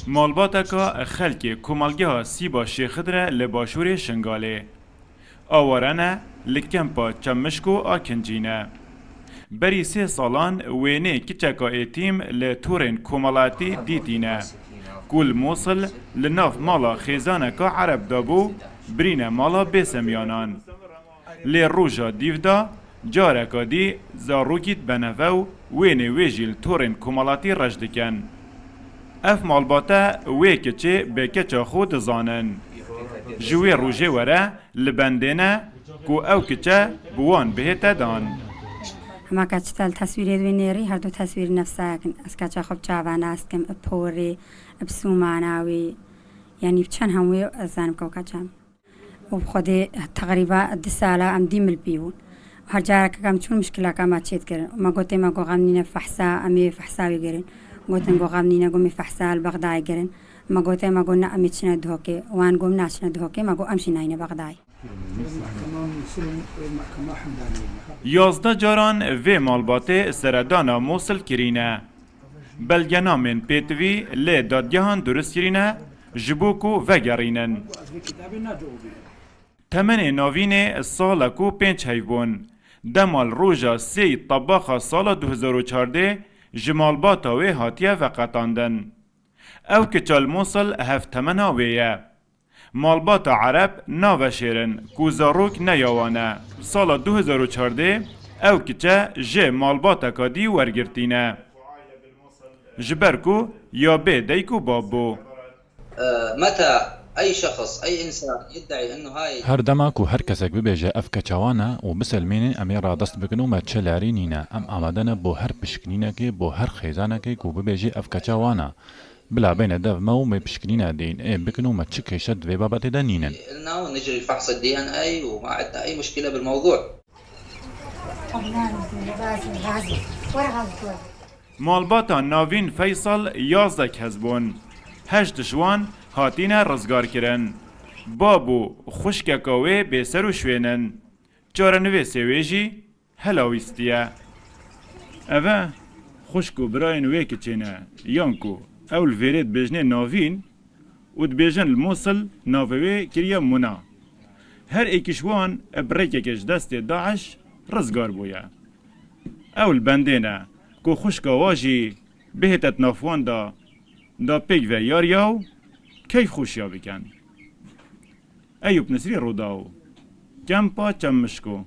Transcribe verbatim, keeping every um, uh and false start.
Malbateka xelkê komelgeha Sîba Şêxidre li başûrê Şingalê. Aware ne, li kempa Çemişko a Kincî ne. Berî sê salan wênê kiçeka êtîm li torên komelatî dîtîne, ku li Mosil li nav mala xêzaneka Ereb de bû, birîne mala bêsemyanan. Lê roja dîv de careka dî zarokî dibe neve û wênê wê jî li torên komelatî reş dikin. Ev malbate wê kiçê bi keça xwe dizanin. Ji wê rojê were li bendê ne ku ew kiçe bi wan bihête dan. Hema keçî te li teswîrê wê nêrî, her du teswîr nefsa yek in. Ez keça xwe bi çava nas dikim, bi porê, bi sûmana wî. Yanî bi çend hemû wê ez zanim ku ew keça min. û bi Xwedê teqrîba du sala em dî milpî bûn. Her carekek em çûn mişkileka me çê dikirin. Me gotê me got xem nîne fehsa, em ê fehsa wê girin. Gotin got xem nîne, got mê fehsa li Bexdayê girin. Me gotê me got ne em ê çine Duhokê. Wan got naçine Duhokê, me got em jî nayîne Bexdayê. Yazdeh caran vê malbatê seredana Mosil kirîne. Belgenamên pêtivî lê dadgehan durust kirîne ji bo ku vegerînin. Temenê navînê salek û pênc heyv bûn. Dema li roja sêyî tebaxa sala du hezar û çardeh ji malbata wê hatiye veqetandin. Ew kiça li Mosil hevtemena wê ye. Malbata Ereb naveşêrin ku zarok ne ya wan e. Sala du hezar û çardeh ew kiçe ji malbateka dî wergirtîne. Ji ber ku ya bê dayik û bab bû. آه، متى أي شخص، أي إنسان يدعي إنه هاي Her dema ku her kesek bibêje ev keça wan e û biselmînin, em ê radest bikin û me çi lerî nîne. Em amade ne bo her pişkinînekê, bo her xêzanekê ku bibêje ev keça wan e. Bila bêne dev me û me pişkinîne dîn ê bikin û me çi kêşe di vê babetê de nînin. إلنا ونجري فحص الدي إن إيه وما عندنا أي مشكلة بالموضوع. Malbata Navîn Feysal yazdeh kes bûn. Heşt ji wan hatîne rizgarkirin. Bab û xwişkeka wê bêser û şwênin. Çarenivîsê wê jî helawîstiye. Ev e xwişk û birayên wê kiçê ne, yan ku ew li vêrê dibêjinê Navîn û dibêjin li Mosil navê wê kiriye Muna. Her êkî ji wan bi rêkekê ji destê DAIŞ rizgar bûye. Ew li bendê ne ku xwişka wa jî bihête di nav wan de, da pêk ve yariya û keyfxweşiya bikin. Eyûp Nisrî, Rûdaw, Kempa Çemişko.